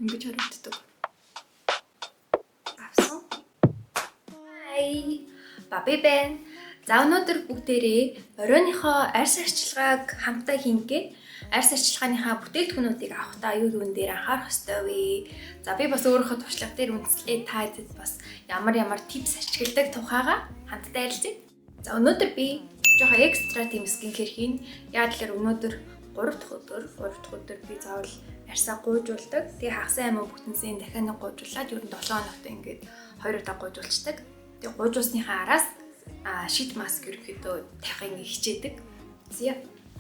Ингэж харагддаг. Авсан. Хай. Баби байна. За, өнөөдөр бүгдээрээ оройныхоо арьс арчилгааг хамтаа хийнгээ арьс арчилгааныхаа бүтээгдэхүүнүүдийг авахдаа юу юун дээр анхаарах ёстой вэ? За, би бас өөрийнхөө туршлага дээр үндэслээ та хэдэд бас ямар ямар tips ашигладаг тухайга хамтдаа ярилцъя. За, өнөөдөр би жоохон extra тийм skincare хийн. Яг тэгэхээр өнөөдөр 3 дахь өдөр, 3 дахь өдөр би заавал арьсаа гуйжуулдаг. Тэгээ хагас аймаа бүтэнсийн дахиад нэг гуйжуулаад ер нь 7 хоногт ингээд 2 удаа гуйжуулцдаг. Тэгээ гуйжуулсныхаа араас sheet mask ерөнхийдөө тавих ингэ хичээдэг. За,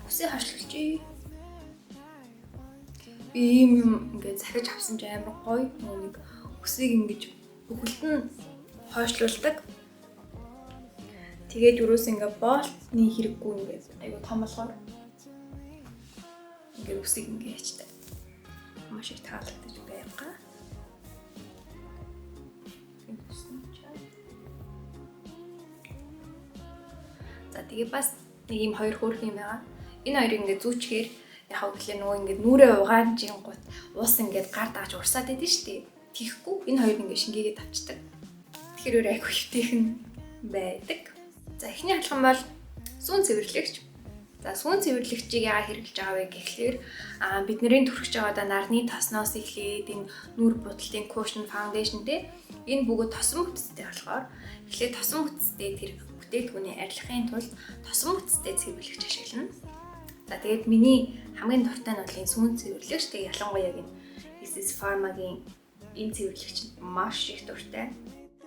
үсээ хойшлуулчих. Би ийм юм ингээд захиж авсан ч амар гоё. Нөгөө нэг үсийг ингэж бүхэлд нь хойшлуулдаг. Тэгээд юроос ингээ болтны хэрэггүй, ингээд айгу том болохоор ингээд үсийг ингээ ячдаг. Маш их таалагдаж байгаа. За, тэгээ бас нэг юм хоёр хөөрхөн юм байгаа. Энэ хоёрыг ингээд зүүчгээр яг гэхлээр нөгөө ингээд нүрээ угаанчингууд ус ингээд гар дааж урсаад идэв шүү дээ. Тийхгүй энэ хоёр ингээд шингээгээд авчдаг. Тэгэхээр өөр айгүй хэвтэйхэн байдаг. За, эхний алхам бол сүүн цэвэрлэгч. За, сүүн цэвэрлэгчийг яагаад хэрэглэж байгаа вэ гэхлээр бидний түрхэж байгаа одоо нарны тосноос эхлээд энэ нүүр будалтын cushion, foundation те, энэ бүгд тосон бүтцтэй болохоор эхлээд тосон бүтцтэй тэр бүтээгдэхүүний арилгахын тулд тосон бүтцтэй цэвэрлэгч ашиглана. За, тэгээд миний хамгийн дуртай нь бол энэ сүүн цэвэрлэгч. Тэгээд ялангуяа яг энэ Isis Pharma-гийн энэ цэвэрлэгч маш их дуртай.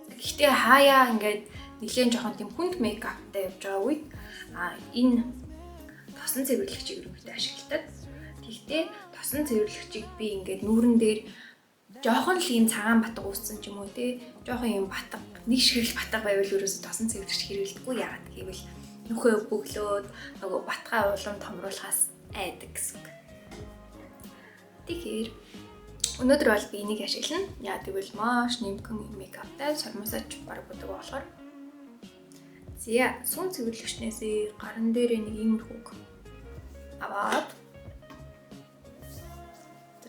Гэхдээ хаяа ингээд нэлээд жоохон тийм хүнд makeup тай явж байгаа үед энэ тосон цэвэрлэгчийг ерөнхийдөө ашигладаг. Гэхдээ тосон цэвэрлэгчийг би ингээд нүүрэн дээр жоохон л ийм цагаан батга үүссэн ч юм уу те, жоохон ийм батга, нэг шиг л батга байвал ерөөсө тосон цэвэрлэгч хэрэглэдэггүй. Яагаад гэвэл нүхээ бөглөөд нөгөө батгаа улам томруулахаас айдаг гэсэн үг. Тэгэхээр өнөөдөр бол би энийг ашиглана. Яа гэвэл маш нэмхэн makeup тай сормосооч баг будаг болохоор. За, сүүн цэвэрлэгчнээсээ гаран дээрээ нэг иймэрхүүг аваад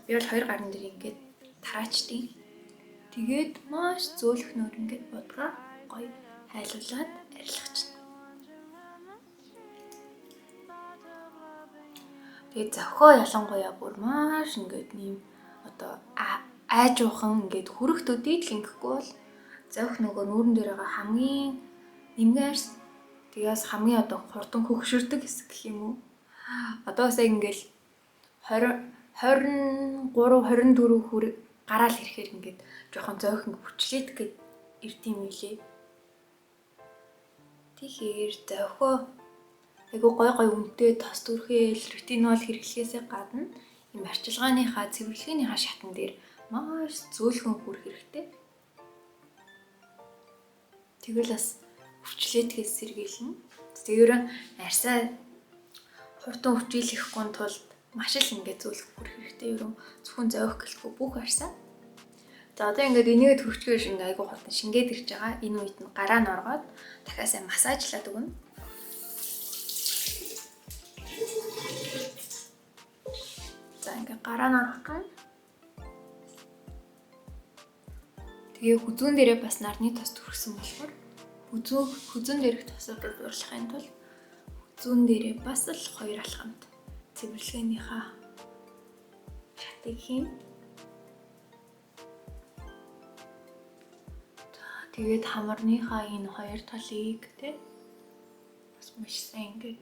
би бол хоёр гаран дээр ингээд тараачдیں۔ Тэгээд маш зөөлхнөөр ингээд будгаа гоё хайлуулад арилгачихна. Тэгээд зохио ялангуяа бүр маш ингээд нэм одоо айжуухан ингээд хүрэх төдий л ингэхгүй бол зохих нөгөө нүүрэн дээр байгаа хамгийн нэмгэн арьс, тэгээс хамгийн одоо хурдан хөгшөрдөг хэсэг гэх юм уу. Одоо бас яг ингээл 20 23 24 хүр гараал ирэхээр ингээд жоохон зөөх ингээ хүчлээд гээд ирд юм лээ. Тэгэхээр зөөхөө айгу гой гой үнэтэй тос түрхэл, retinol хэрэглэхээсээ гадна юм арчилгааныхаа, цэвэрлэгээнийхаа шатан дээр маш зөөлхөн хүрэх хэрэгтэй. Тэгэл бас өвчлөөдгээс сэргийлнэ. Тэгээ ерөн арьсаа хурдан өвчлөхгүй тулд маш их ингээд зөөлөх хүрэх хэрэгтэй. Ерөн зөвхөн зөөх гэлтгүй бүх арьсаа. За, одоо ингээд энийгээ төрчгөөш ингээд айгуу хурдан шингээд ирж байгаа. Энэ үед нь гараа нь оргоод дахиад сайн массажлаад өгнө. За, ингээд гараа нь оргох. Тэгээ хүзүүн дээрээ бас нарны тос түрхсэн болохоор хүзүүн дээрх тосуудыг дурлахын тулд хүзүүн дээрээ бас л хоёр алхамд цэвэрлэгээнийхаа шатыг хийн. За, тэгээд хамарныхаа энэ хоёр талыг те бас маш сайн ингээд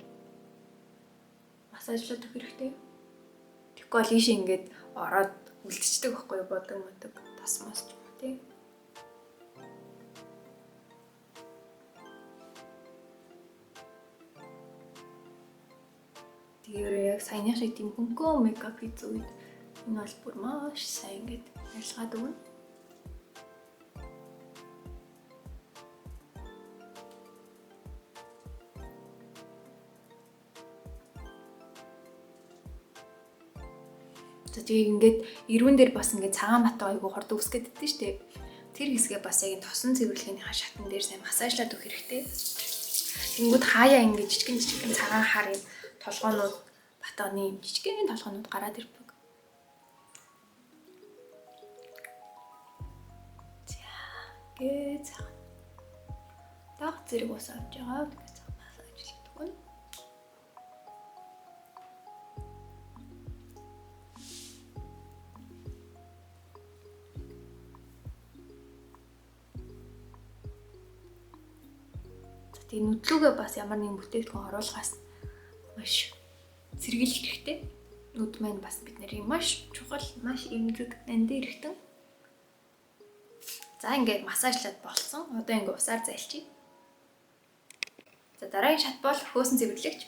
массажлаад өгөх хэрэгтэй. Тэгэхгүй бол ийшээ ингээд ороод үлдчихдэг байхгүй юу, бодог модог тас мос ч юм уу те. Тэгэхээр яг саяны шиг тийм хөнгөн makeup хийсэн үед энэ бол бүр маш сайн ингээд арилгаад өгнө. За, тэгээ ингээд эрүүн дээр бас ингээд цагаан батга айгу хурд үүсгээд идэв штэ. Тэр хэсгээ бас яг энэ тосон цэвэрлэгээнийхаа шатан дээр сайн массажлаад өгөх хэрэгтэй. Тэнгүүд хаяа ингээд жижигэн жижигэн цагаан хар юм толгоонууд, батганы юм жижигэн толгоонууд гараад ирдэг. Ингээд сайхан. Баг зэрэг ус авч байгаа. Тэгээд сайхан массажлаад өгнө. За тэгээ нүдлүүгээ бас ямар нэгэн бүтээгдэхүүн оруулахаас маш сэргийлэх хэрэгтэй. Нүд маань бас бид нарыг маш чухал, маш эмзэг нандин эргэтэн. За ингээд массажлаад болсон. Одоо ингээд усаар зайлчих. За дараагийн шат бол хөөсөн цэвэрлэгч.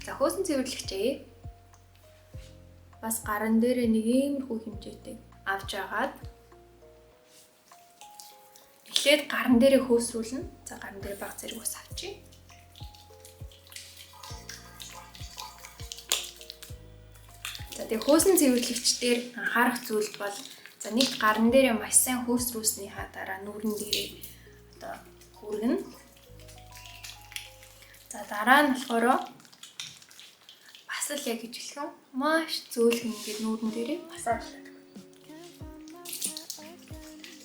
За хөөсөн цэвэрлэгчээ бас гаран дээрээ нэг иймэрхүү хэмжээтэй авч агаад эхлээд гаран дээрээ хөөсрүүлнэ. За гаран дээр баг зэрэг ус авчи. За тэгээ хөөсөн цэвэрлэгч дээр анхаарах зүйл бол за нэг гаран дээрээ маш сайн хөөсрүүлснийхаа дараа нүүрэн дээрээ одоо хүргэнэ. За дараа нь болохоор бас л яг ижилхэн маш зөөлхөн ингээд нүүрэн дээрээ массажлаад өгнө.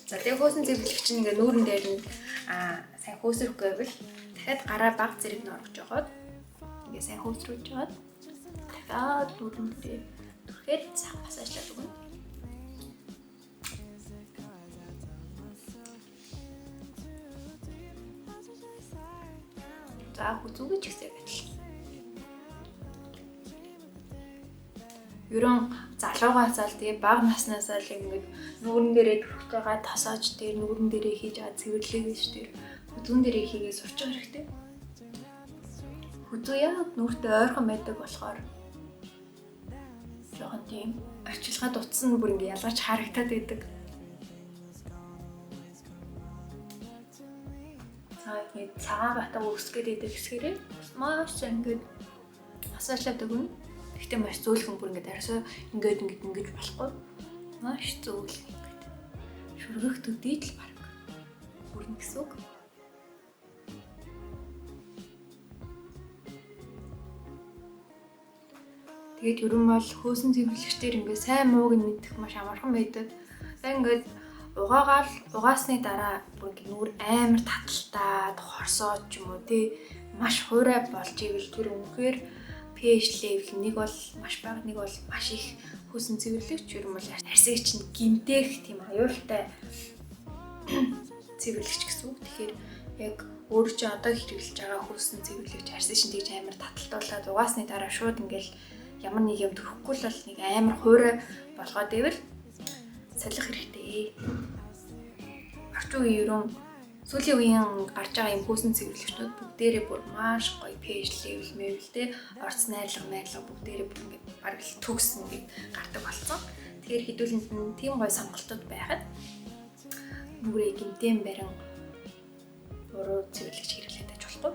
За тэгээ хөөсөн цэвэрлэгч чинь ингээд нүүрэн дээр нь сайн хөөсрөхгүй байвал дахиад гараа баг зэрэг нь оргож жогоод ингээд сайн хөөсрүүлж жогоод дахиад нүүрэн дээрээ түрхэд сайхан массажлаад өгнө. За хүзүүгээ ч гэсэн адилхан. Ерөн залуугаасаа л тэгээ бага наснаасаа л ингээд нүүрэн дээрээ түрхэж байгаа тосоож дээр нүүрэн дээрээ хийж байгаа цэвэрлэг гэж дээр хүзүүн дээрээ хийгээ сурчих хэрэгтэй. Хүзүү яг нүүртэй ойрхон байдаг болохоор жоохон тийм арчилгаа дутсан бүр ингээд ялгарч харагтаад байдаг. За ингээд цагаан батга өсгöd идэг хэсгэрээ маш ингээд массажлаад өгнө. Гэхдээ маш зөөлхөн бүр ингээд арьсаа ингээд ингээд ингэж болохгүй. Маш зөөлхөн ингээд шүргэх төдий л бараг хүрнэ гэсэн үг. Тэгээд ерөн бол хөөсөн цэвэрлэгчдэр ингээд сайн мууг нь мэдэх маш амархан байдаг. За ингээд угаагаал угаасны дараа бүр ингээд нүүр амар таталтаад хорсоод ч юм уу тий маш хуурай болж ивэл тэр үнэхээр pH level нэг бол маш бага, нэг бол маш их хөөсөн цэвэрлэгч ер нь бол арьсыг чинь гимтээх тийм аюултай цэвэрлэгч гэсэн үг. Тэгэхээр яг өөрөө чи одоо хэрэглэж байгаа хөөсөн цэвэрлэгч арьсыг чинь тэгж амар таталтуулаад угаасны дараа шууд ингээл ямар нэг юм төрөхгүй л бол нэг амар хуурай болгоод ивэл солих хэрэгтэй. Орчин үеийн ерөн сүүлийн үеийн гарч байгаа юм хөөсөн цэвэрлэгчнүүд бүгдээрээ бүр маш гоё pH level мэвэл те орц найрлага бүгдээрээ бүр ингээд бараг л төгс ингээд гардаг болсон. Тэгэхээр хэдүүлэнд нь тийм гоё сонголтууд байхад нүрээ гимтэн барин буруу цэвэрлэгч хэрэглээд байж болохгүй.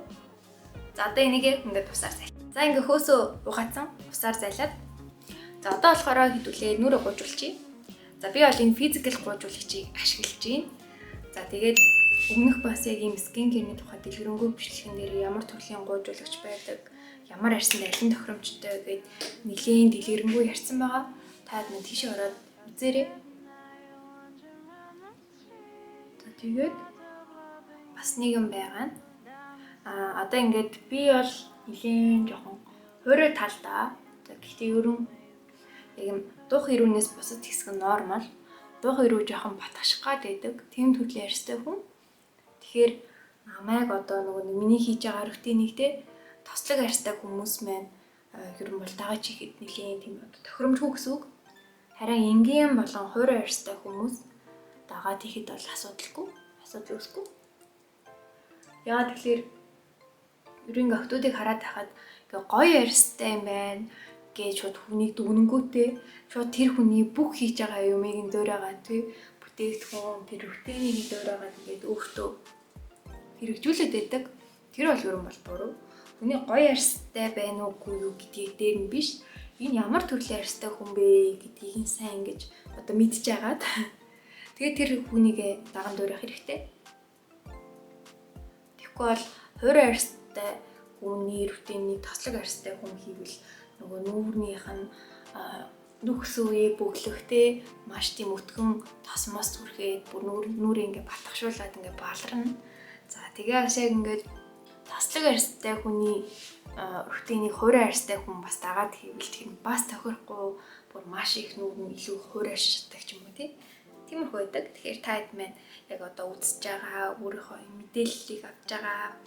За одоо энийг ингээд усаар зайл. За ингээд хөөсөө угаацсан усаар зайлаад. За одоо болохоор хэдүүлээ нүрээ гуйжуулчихъя. За би бол энэ physical гуйжуулагчийг ашиглаж байна. За тэгээд өмнөх бас яг ийм skin care-ний тухай дэлгэрэнгүй бичлэгэн дээр ямар төрлийн гуйжуулагч байдаг, ямар арьсанд алин тохиромжтой гэд нэлээн дэлгэрэнгүй ярьсан байгаа. Таад мань тийшээ ороод үзээрэй. За тэгээд бас нэг юм байгаа нь одоо ингээд би бол нэлээн жоохон хуурай талдаа. За гэхдээ ерөн яг юм дух ирүүнээс бусад хэсэг нь нормал. Дух ирүү жоохон батгаших гад байдаг. Тийм төрлийн арьстай хүн. Тэгэхээр намайг одоо нөгөө миний хийж байгаа рутинийг те тослог арьстай хүмүүс маань ер нь бол дагаж ихэд нэлээн тийм одоо тохиромжгүй гэсэн үг. Харин энгийн болон хуурай арьстай хүмүүс дагаад ихэд бол асуудалгүй, асуудал үүсэхгүй. Яагаад тэгэхээр ерөн ингээ охтуудыг хараад байхад ингээ гоё арьстай юм байна гэж шууд хүнийг дүгнэнгүүтээ шууд тэр хүний бүх хийж байгаа юмыг нь дуурайгаа тий бүтээгдэхүүн тэр рутинийг дуурайгаад ингээд өөртөө хэрэгжүүлээд байдаг. Тэр бол ерөн бол буруу. Хүний гоё арьстай байна уугүй юу гэдгийг дээр нь биш. Энэ ямар төрлийн арьстай хүн бэ гэдгийг нь сайн ингэж одоо мэдж агаад тэгээд тэр хүнийг даган дуурайх хэрэгтэй. Тэгэхгүй бол хуурай арьстай хүний рутинийг тослог арьстай хүн хийвэл нөгөө нүүрнийх нь Нүх сүвээ бөглөхтэй маш тийм өтгөн тос мос түрхээд бүр нүрээ ингээ батгшуулад ингээ баларна. За тэгээ бас яг ингээд тослог арьстай хүний өртөнийг хуурай арьстай хүн бас дагаад хийвэл тэр нь бас тохирохгүй, бүр маш их нүүр нь илүү хуурай шатдаг ч юм уу тий. Тиймэрхүү байдаг. Тэгэхээр та хэд маань яг одоо үзэж байгаа, өөрийнхөө мэдээллийг авч байгаа,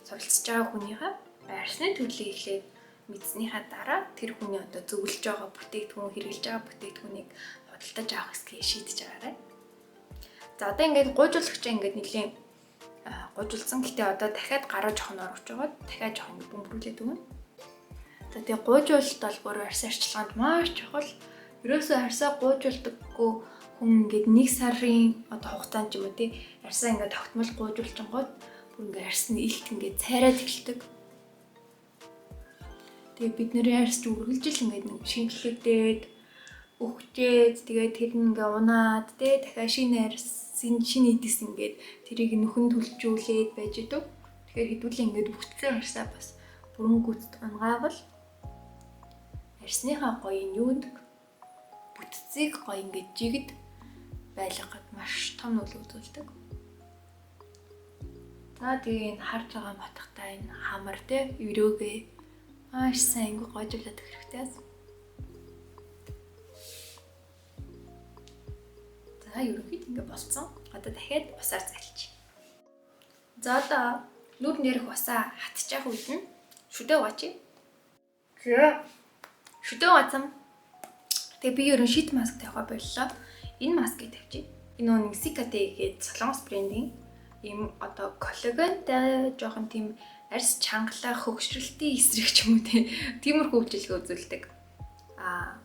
суралцж байгаа хүнийхээ арьсны төрлийг эхлээд мэдснийхаа дараа тэр хүний одоо зөвлөж байгаа бүтээгдэхүүн, хэрэглэж байгаа бүтээгдэхүүнийг худалдаж авах хэсгийг шийдэж байгаарай. За одоо ингээд гуйжуулагчаа ингээд нэлийн гуйжуулсан. Гэтэ одоо дахиад гараа жоохон оруулж байгаа. Дахиад жоохон ингээд бөмбөрүүлээд өгнө. За тэгээ гуйжуулалт бол бүр арьс арчилгаанд маш чухал. Ерөөсөө арьсаа гуйжуулдаггүй хүн ингээд нэг сарын одоо хугацаанд ч юм уу тий арьсаа ингээд тогтмол гуйжуулчингууд бүр ингээд арьс нь илт ингээд цайраад эхэлдэг. Тэгээ бид нэрийн арьс ч үргэлжил ингээд нэг шинжлэгдээд өгчээд тэгээ тэр нь ингээ унаад тий дахиад шинэ арьс шинэ эдэс ингээд тэрийг нөхөн түлжүүлээд байж идэг. Тэгэхээр хэдүүлээ ингээд бүтцэн арьсаа бас бүрэн гүцэд унгаавал арьсныхаа гоё нь юунд бүтцийг гоё ингээд жигд байлгахад маш том нөлөө үзүүлдэг. За тэгээ энэ харж байгаа батхтай энэ хамар тий өрөөгөө маш сайн ингээ гойжуулаад өгөх хэрэгтэй. За ерөнхийд ингээ болцсон. Одоо дахиад усаар зайлчих. За одоо нүд нэрх усаа хатчих үед нь шүдэ угаачих. За шүдэ угаацсан. Тэгээ би ерөн шит маск тавихаа боллоо. Энэ маскыг тавьчих. Энэ нэг Cica-T гээд Солонгос брендийн ийм одоо коллагентай жоохон тийм арьс чангалаа хөгшрөлтийн эсрэг ч юм уу тиймэрхүү үйлчилгээ үзүүлдэг.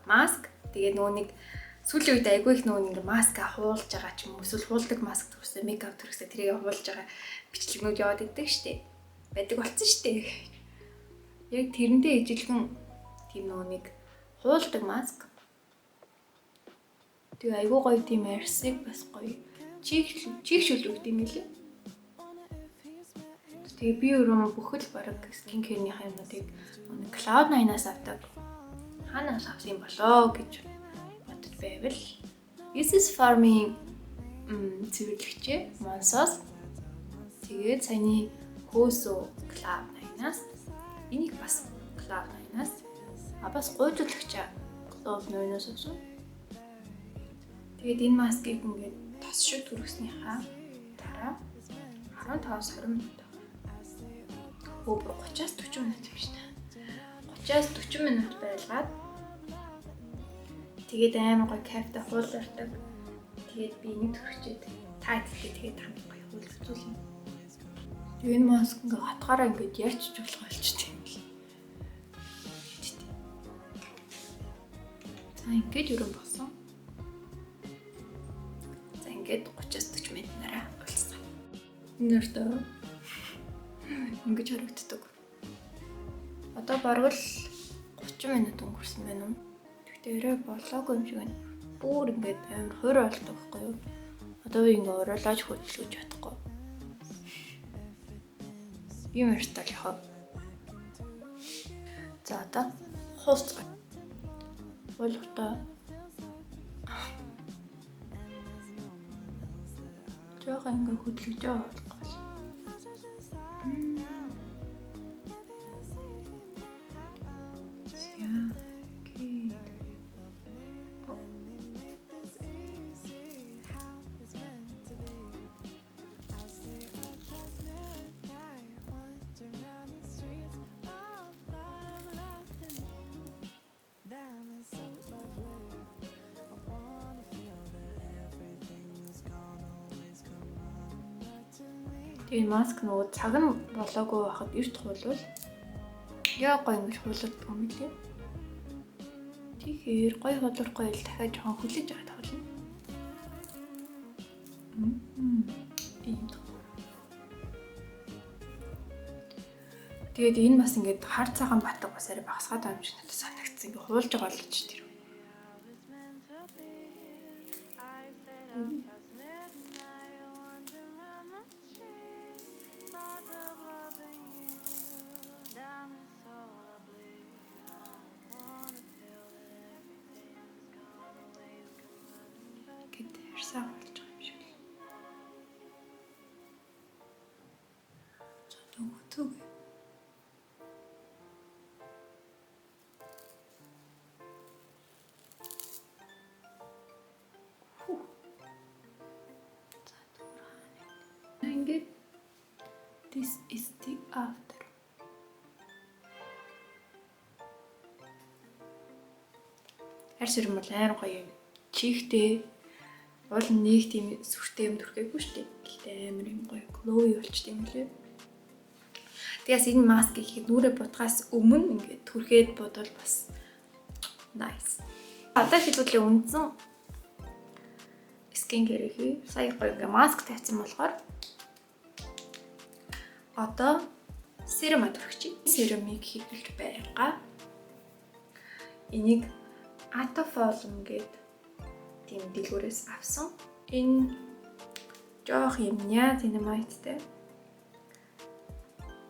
Маск тэгээ нөгөө нэг сүүлийн үед айгүй их нөгөө нэг маска хуулж байгаа ч юм уу эсвэл хуулдаг маск төрсөн, мейкап төрсөн тэрийг хуулж байгаа бичлэгнүүд яваад идэг штеп. Байдаг болсон штеп. Яг тэрнтэй ижилхэн тийм нөгөө нэг хуулдаг маск. Тэгээ айгүй гоё тийм арьсыг бас гоё чийгшүүл өгд юм лээ. Тэгээ би өөрөө бүхэл бараг skin care-ийн юмнуудыг Cloud 9-аас авдаг. Хаанаас авсан юм болоо гэж бодож байвал This is Farming цэвэрлэгчээ Monsos. Тэгээд саяны хөөсөө Cloud 9-аас, энийг бас Cloud 9-аас, бас гуйжуулагчаа Cloud 9-аас авсан. Тэгээд энэ маскыг ингээд тос шиг түргэснийхаа дараа 15-аас 20 минут. Өө 30-аас 40 минут юм шиг. 30-аас 40 минут байлгаад тэгээд амар гоё кайфтай хуулардаг. Тэгээд би энийг төрчээд та хэдтэй тэгээд хамт гоё хуулж үзүүлнэ. Тэгээд энэ маск ингээ хатгаараа ингээд ярьж болох болчтой юм л. За ингээд өрөө болсон. За ингээд 30-аас 40 минутаараа уулзсан. Энэ өртөө ингэж харагддаг. Одоо бараг л 30 минут өнгөрсөн байна уу? Гэхдээ өрөө болоогүй юм шиг байна. Бүр ингээд амар хойр болдог байхгүй юу? Одоо би ингээ уруулаач хөдөлгөж чадахгүй. Юм ярьтал яхаа. За одоо хуулцгаа. Ойлготой. Жохоо ингээ хөдөлгөж байгаа болохгүй. Тэгээ маск нөгөө цаг нь болоогүй байхад эрт хуулвал яа гоё ингэж хуулдаг юм билээ. Тэгэхээр гоё хуулахгүй л дахиад жоохон хүлээж аваад хуулна. Ийм. Тэгээд энэ бас ингээд хар цагаан батг бас арай багасгаад байгаа юм шиг надад санагдсан. Ингээ хуулж байгаа л ч тэр. Арьсаа болж байгаа юм шиг л. За нөгөөдөө. За дүүр хаана. Ингээд this is the after. Арьс юм бол амар гоё юм. Чихтэй уул нэг тийм сүртэй юм түрхээгүй шүү дээ. Гэхдээ амар юм гоё glowy болчт юм лээ. Тэгээс энэ маскыг ихэд нүрээ будгаас өмнө ингээд түрхээд будвал бас nice. Одоо хэлбэл үндсэн skin care хий. Сая гоё ингээд маск тавьсан болохоор одоо serum түрхчих. Serum-ыг хэрэглэж байгаа. Энийг Atopholm гээд тийм дэлгүүрээс авсан. Энэ жоох юм niacinamide-тай.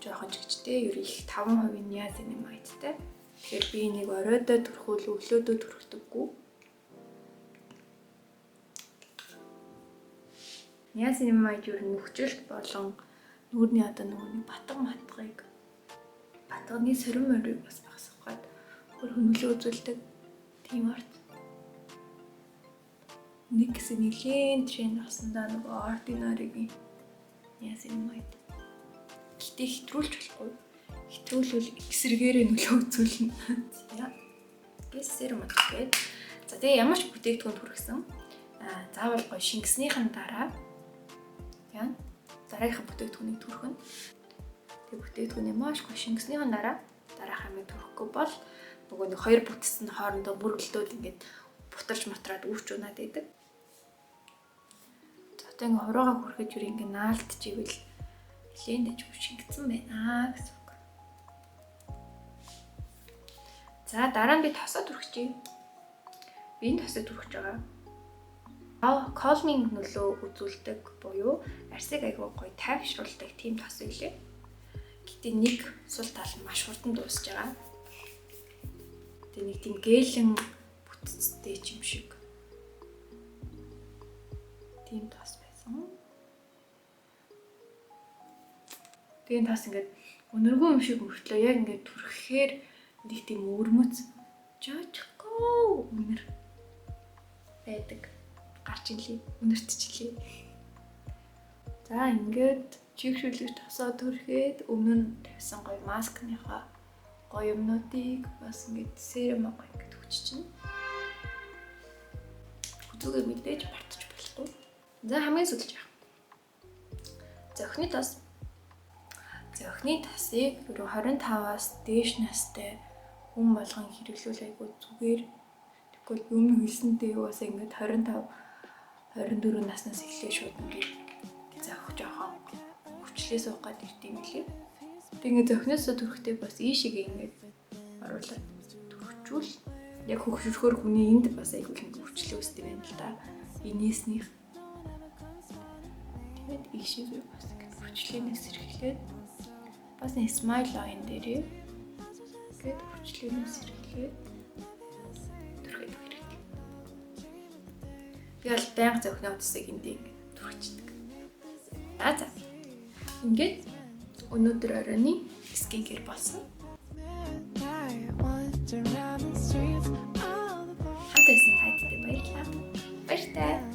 Жоохон ч гэжтэй ер их 5% niacinamide-тай. Тэгэхээр би энийг оройдоо түрхүүл өглөөдөө түрхдэггүй. Niacinamide ер нь нүхжилт болон нүүрний одоо нөгөө нэг батга матгыг батганы сорин морийг бас багасгах гээд хөр хөнөглөө үзүүлдэг тийм арт. Нэг гэсэн нэлийн тренд болсон да нөгөө Ordinary-гийн niacinamide. Гэтэ хэтрүүлж болохгүй. Хэтрүүлвэл эсрэгээрээ нөлөө үзүүлнэ. За. Гэс serum гээд. За тэгээ ямар ч бүтээгдэхүүн түрхсэн. Заавал гоё шингэснийхэн дараа яа дараагийнхаа бүтээгдэхүүнийг түрхэнэ. Тэгээ бүтээгдэхүүнийг маш гоё шингэснийхэн дараа дараах амийг түрхэхгүй бол нөгөө нэг хоёр бүтс нь хоорондоо мөргөлдөөд ингээд бутарч матраад үүрч унаад байдаг. За одоо ингээд хуруугаа хүрхэж юу ингээд наалтчихвэл нэлээд дажгүй шингэсэн байна гэсэн үг. За дараа нь би тосоо түрхчихье. Би энэ тосыг түрхэж байгаа. Calming нөлөө үзүүлдэг буюу арьсыг айгүй гоё тайвшруулдаг тийм тос илээ. Гэтэ нэг сул тал нь маш хурдан дуусж байгаа. Тэгээ нэг тийм гэлэн бүтцтэй юм шиг. Тийм тос байсан. Тэгээ энэ тос ингээд өнөргөн юм шиг мөртлөө яг ингээд түрхэхээр нэг тийм өвөрмөц жожиггүй үнэр байдаг. Гарч ирлээ. Үнэртчихлээ. За ингээд чигшүүлэх тосоо түрхээд өмнө нь тавьсан гоё маскныхаа гоё юмнуудыг бас ингээд serum гоё ингээд хүччихнэ. Хүзүүгээ мэдээж мартаж болохгүй. За хамгийн сүүлд яах. Зохины тос. Зохины тосыг 25-аас дээш настай хүн болгон хэрэглүүл айгүй зүгээр. Тэгвэл өмнө хэлсэнтэй угаасаа ингээд 25 24 наснаас эхлээ шууд ингээд зохих жоохон хүчлээ суух гээд ирд юм лээ. Тэг ингээд зохиноосоо түрхтэй бас ийшээгээ ингээд оруулаад түрхчүүл яг хөгшөрхөөр хүний энд бас айгүй л ингээд хүчлээ үүсдэг юм л да. Инээснийх. Тэгээд ийшээгээ бас ингээд хүчлээнээс сэргэлээд бас нэг smile line дээрээ ингээд хүчлээнээс сэргэлээд түрхээд хэрэгтэй. Би бол байнга зохино утсыг энд ингээд түрхчихдэг. За. Ингээд өнөөдөр оройн skin care болсон. Хамт байсан таад баярлалаа. Баяртай.